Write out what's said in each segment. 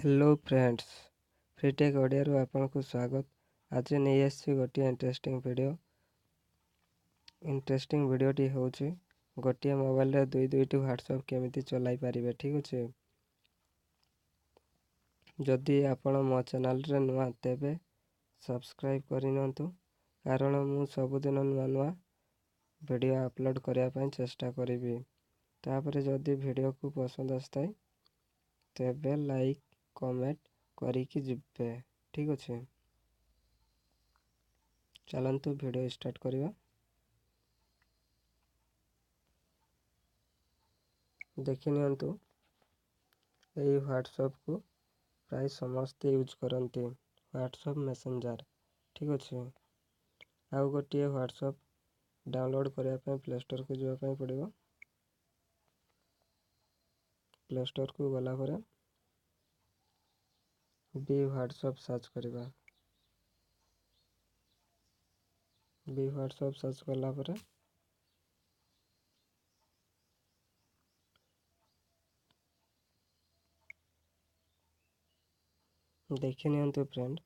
Hello friends, ଫ୍ରିଟେକ୍ ଓଡ଼ିଆରୁ ଆପଣଙ୍କୁ ସ୍ୱାଗତ। ଆଜି ନେଇ ଆସିଛି ଗୋଟିଏ ଇଣ୍ଟରେଷ୍ଟିଂ ଭିଡ଼ିଓ। ଇଣ୍ଟରେଷ୍ଟିଂ ଭିଡ଼ିଓଟି ହେଉଛି ଗୋଟିଏ ମୋବାଇଲରେ ଦୁଇ ଦୁଇଟି ହ୍ୱାଟ୍ସଆପ୍ କେମିତି ଚଲାଇ ପାରିବେ। ଠିକ୍ ଅଛି, ଯଦି ଆପଣ ମୋ ଚ୍ୟାନେଲରେ ନୂଆ ତେବେ ସବସ୍କ୍ରାଇବ୍ କରିନିଅନ୍ତୁ, କାରଣ ମୁଁ ସବୁଦିନ ନୂଆ ନୂଆ ଭିଡ଼ିଓ ଅପଲୋଡ଼ କରିବା ପାଇଁ ଚେଷ୍ଟା କରିବି। ତାପରେ ଯଦି ଭିଡ଼ିଓକୁ ପସନ୍ଦ ଆସିଥାଏ ତେବେ ଲାଇକ୍ କମେଣ୍ଟ କରିକି ଯିବେ। ଠିକ୍ ଅଛି, ଚାଲନ୍ତୁ ଭିଡ଼ିଓ ଷ୍ଟାର୍ଟ କରିବା। ଦେଖିନିଅନ୍ତୁ, ଏଇ ହ୍ୱାଟ୍ସଆପ୍କୁ ପ୍ରାୟ ସମସ୍ତେ ୟୁଜ୍ କରନ୍ତି, ହ୍ୱାଟ୍ସଆପ୍ ମେସେଞ୍ଜର। ଠିକ୍ ଅଛି, ଆଉ ଗୋଟିଏ ହ୍ୱାଟ୍ସଆପ୍ ଡାଉନଲୋଡ଼୍ କରିବା ପାଇଁ ପ୍ଲେ ଷ୍ଟୋରକୁ ଯିବା ପାଇଁ ପଡ଼ିବ। ପ୍ଲେ ଷ୍ଟୋରକୁ ଗଲା ପରେ ବି ହ୍ୱାଟ୍ସଆପ୍ ସର୍ଚ୍ଚ କରିବା। ବି ହ୍ୱାଟ୍ସଆପ୍ ସର୍ଚ୍ଚ କଲା ପରେ ଦେଖି ନିଅନ୍ତୁ ଫ୍ରେଣ୍ଡ,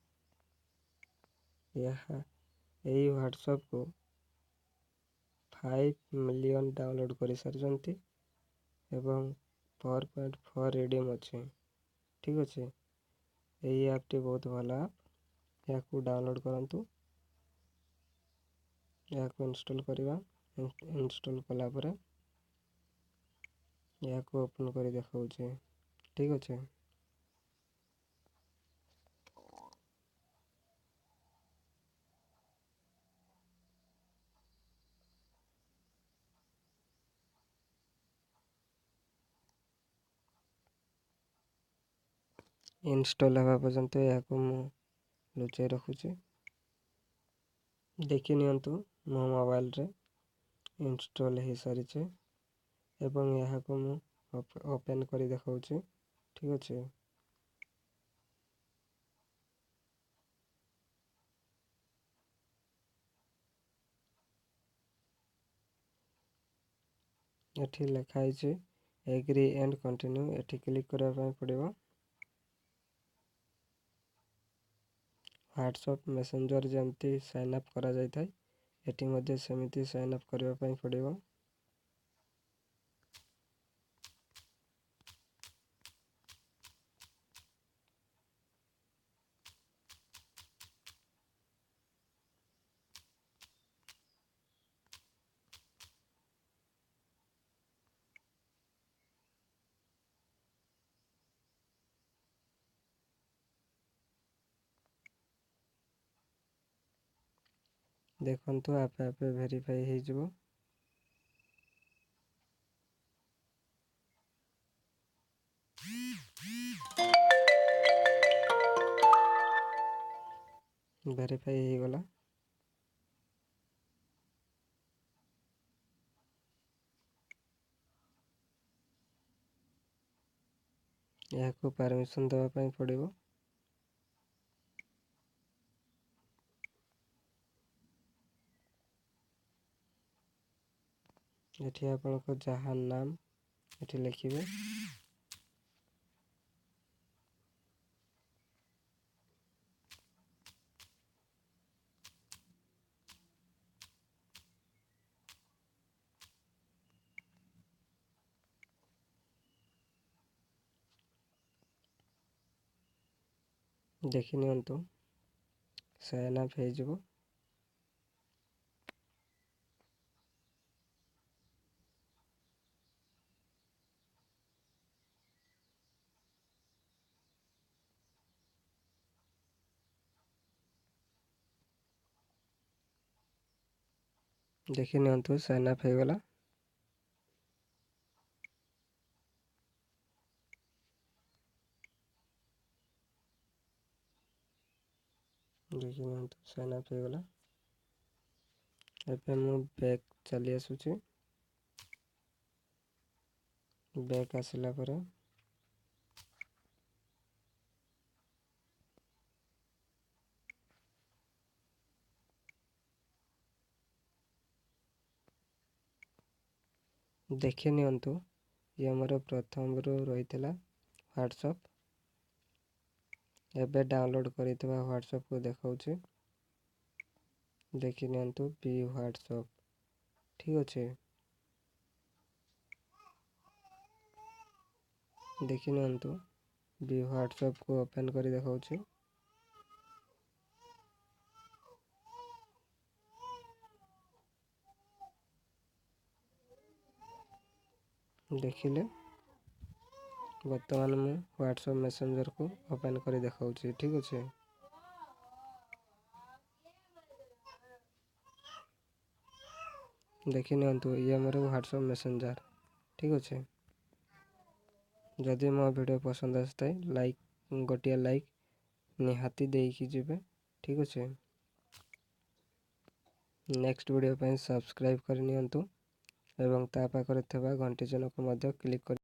ଏହା ଏଇ ହ୍ୱାଟ୍ସଆପ୍କୁ 5 ମିଲିୟନ୍ ଡାଉନଲୋଡ଼୍ କରିସାରିଛନ୍ତି ଏବଂ 4.4 ରିଡ଼ିଂ ଅଛି। ଠିକ୍ ଅଛି, ଏଇ ଆପ୍ଟି ବହୁତ ଭଲ ଆପ୍, ଏହାକୁ ଡାଉନଲୋଡ଼୍ କରନ୍ତୁ। ଏହାକୁ ଇନଷ୍ଟଲ୍ କରିବା। ଇନଷ୍ଟଲ୍ କଲା ପରେ ଏହାକୁ ଓପନ୍ କରି ଦେଖାଉଛି। ଠିକ୍ ଅଛି, ଇନଷ୍ଟଲ୍ ହେବା ପର୍ଯ୍ୟନ୍ତ ଏହାକୁ ମୁଁ ଲୁଚାଇ ରଖୁଛି। ଦେଖି ନିଅନ୍ତୁ, ମୋ ମୋବାଇଲରେ ଇନଷ୍ଟଲ୍ ହୋଇସାରିଛି ଏବଂ ଏହାକୁ ମୁଁ ଓପେନ୍ କରି ଦେଖାଉଛି। ଠିକ୍ ଅଛି, ଏଠି ଲେଖା ହେଇଛି ଏଗ୍ରି ଆଣ୍ଡ କଣ୍ଟିନ୍ୟୁ, ଏଠି କ୍ଲିକ୍ କରିବା ପାଇଁ ପଡ଼ିବ। ହ୍ୱାଟ୍ସଆପ୍ ମେସେଞ୍ଜର ଯେମିତି ସାଇନ୍ ଅପ୍ କରାଯାଇଥାଏ, ଏଠି ମଧ୍ୟ ସେମିତି ସାଇନ୍ ଅପ୍ କରିବା ପାଇଁ ପଡ଼ିବ। ଦେଖନ୍ତୁ, ଆପେ ଆପେ ଭେରିଫାଇ ହେଇଯିବ। ଭେରିଫାଇ ହେଇଗଲା। ଏହାକୁ ପରମିସନ୍ ଦେବା ପାଇଁ ପଡ଼ିବ। ଏଠି ଆପଣଙ୍କ ଯାହା ନାମ ଏଠି ଲେଖିବେ। ଦେଖି ନିଅନ୍ତୁ, ସାଇନ୍ ଅପ୍ ହେଇଯିବ। ଦେଖି ନିଅନ୍ତୁ, ସାଇନ୍ ଅପ୍ ହେଇଗଲା। ଦେଖି ନିଅନ୍ତୁ, ସାଇନ୍ ଅପ୍ ହେଇଗଲା। ଏବେ ମୁଁ ବ୍ୟାକ୍ ଚାଲି ଆସୁଛି। ବ୍ୟାକ୍ ଆସିଲା ପରେ ଦେଖି ନିଅନ୍ତୁ, ଇଏ ମୋର ପ୍ରଥମରୁ ରହିଥିଲା ହ୍ୱାଟ୍ସଆପ୍। ଏବେ ଡାଉନଲୋଡ଼୍ କରିଥିବା ହ୍ୱାଟ୍ସଆପ୍କୁ ଦେଖାଉଛି, ଦେଖିନିଅନ୍ତୁ, ବି ହ୍ୱାଟ୍ସଆପ୍। ଠିକ୍ ଅଛି, ଦେଖିନିଅନ୍ତୁ, ବି ହ୍ୱାଟ୍ସଆପ୍କୁ ଓପେନ୍ କରି ଦେଖାଉଛି। ଦେଖିଲେ, ବର୍ତ୍ତମାନ ମୁଁ ହ୍ୱାଟ୍ସଆପ୍ ମେସେଞ୍ଜରକୁ ଓପେନ୍ କରି ଦେଖାଉଛି। ଠିକ୍ ଅଛି, ଦେଖିନିଅନ୍ତୁ, ଇଏ ମୋର ହ୍ୱାଟ୍ସଆପ୍ ମେସେଞ୍ଜର। ଠିକ୍ ଅଛି, ଯଦି ମୋ ଭିଡ଼ିଓ ପସନ୍ଦ ଆସିଥାଏ, ଲାଇକ୍, ଗୋଟିଏ ଲାଇକ୍ ନିହାତି ଦେଇକି ଯିବେ। ଠିକ୍ ଅଛି, ନେକ୍ସଟ ଭିଡ଼ିଓ ପାଇଁ ସବସ୍କ୍ରାଇବ୍ କରିନିଅନ୍ତୁ ଏବଂ ତା ପାଖରେ ଥିବା ଘଣ୍ଟି ଚିହ୍ନକୁ ମଧ୍ୟ କ୍ଲିକ୍ କରି